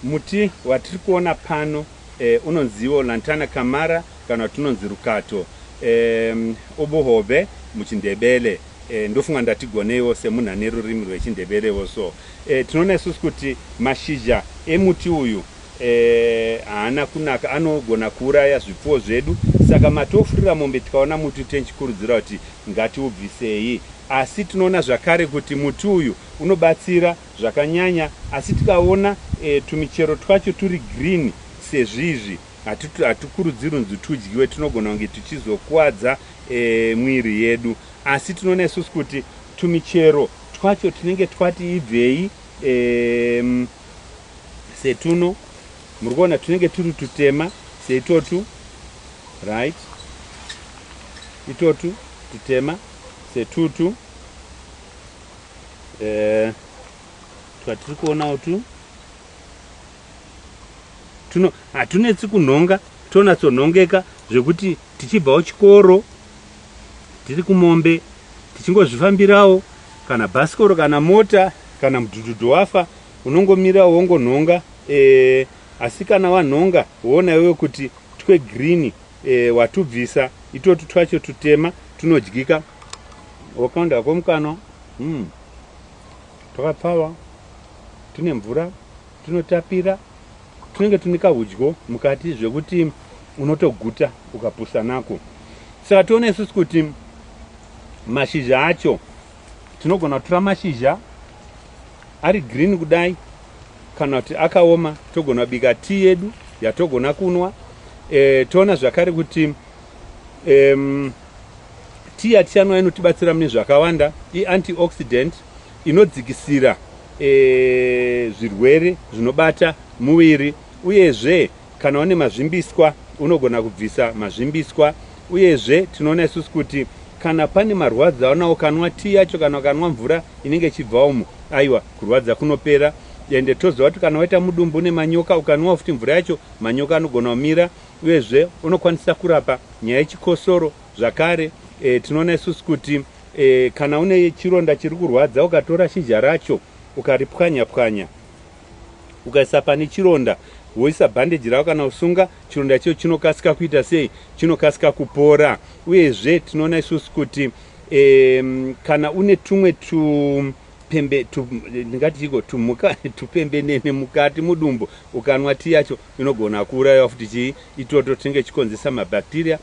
Muti watiri kuona pano unonziwo Lantana camara kana kuti unonzi rukato, ubuhobe muchiNdebele. Ndofunga ndatigoneiwo semunhu ane rurimi rwechiNdebelewo. So tinoona isusu kuti mashizha emuti uyu haana kunaka, anogona kuuraya zvipfuwo zvedu. Saka matofurira mombe, tikaona muti tichikurudzira kuti ngatiubvisei. Asi tinoona zvakare kuti muti uyu unobatsira zvakanyanya, asi tikaona tumichero twacho turi green sezvizvi, hatikurudziri kunzi tudyiwe, tinogona kunge tichizokuwadza mwiri yedu. Asi tinoona isusu kuti tumichero twacho tinenge twati ibvei, setuno muri kuona tunenge turi tutema seitotu, right? Itotu tutema setutu twatiri kuona utu tuno, hatunetsi kunhonga, tonatsonhongeka zvekuti tichibvawo chikoro, tiri kumombe, tichingozvifambirawo, kana bhasikoro kana mota kana mudhudhudhu wafa, unongomirawo wongonhonga. Asi kana wanhonga, woona iwewe kuti twegreen watubvisa, itotu twacho tutema tunodyika, wakaenda komukanwa, twakapfava, tune mvura, tunotapira, tunenge tune kahudyo mukati zvekuti unotoguta ukapusa nako. Saka tione isusu kuti mashizha acho, tinogona kutora mashizha ari green kudai kana kuti akaoma, togona kubika tii yedu yatogona kunwa. Toona zvakare kuti tii yatichanwa inotibatsira mune zvakawanda. Iantioxidant inodzikisira zvirwere zvinobata muviri, uyezve kana une mazvimbiswa unogona kubvisa mazvimbiswa. Uyezve tinoona isusu kuti kana pane marwadzo aona, ukanwa tii yacho kana ukanwa mvura inenge ichibva umu, aiwa, kurwadza kunopera. Ende toziva kuti kana waita mudumbu nemanyoka, ukanwa futi mvura yacho, manyoka anogona kumira. Uyezve unokwanisa kurapa nyaya yechikosoro zvakare. Tinoona isusu kuti kana une chironda chiri kurwadza, ukatora shizha racho ukaripwanya pwanya, ukaisa pane chironda, woisa bhandeji rako kana kusunga chironda icho, chinokasika kuita sei? Chinokasika kupora. Uyezve tinoona isusu kuti kana une tumwe tupembe ndingati chiko, tumuka tupembenene mukati mudumbu, ukanwa tii yacho inogona kuurayiwa futi chii itoto tinenge chikonzesa mabacteria,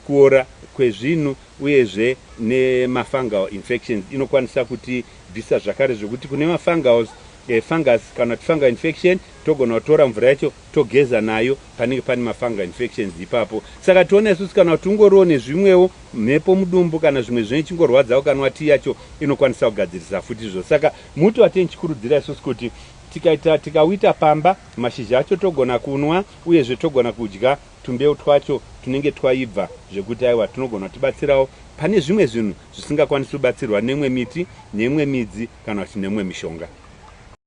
kuora kwezvinhu, uyezve nemafungal infections inokwanisa kutibvisa zvakare, zvekuti kune mafungals, fungus kana kuti fungal infection, togona kutora mvura yacho togeza nayo panenge pane mafungal infections ipapo. Saka tiona isusu kana kuti ungoriwo nezvimwewo mhepo mudumbu kana zvimwe zvinenge chingorwadza, ukanwa tii yacho inokwanisa kugadzirisa futi izvo. Saka muti watinchikurudzira isusu kuti tikaita tikauita pamba, mashizha acho togona kunwa, uyezve togona kudya tumbeu twacho tunenge twaibva, zvekuti aiwa, tinogona kutibatsirawo pane zvimwe zvinhu zvisingakwanisi kubatsirwa nemwe miti, nemwe midzi kana kuti nemwe mishonga.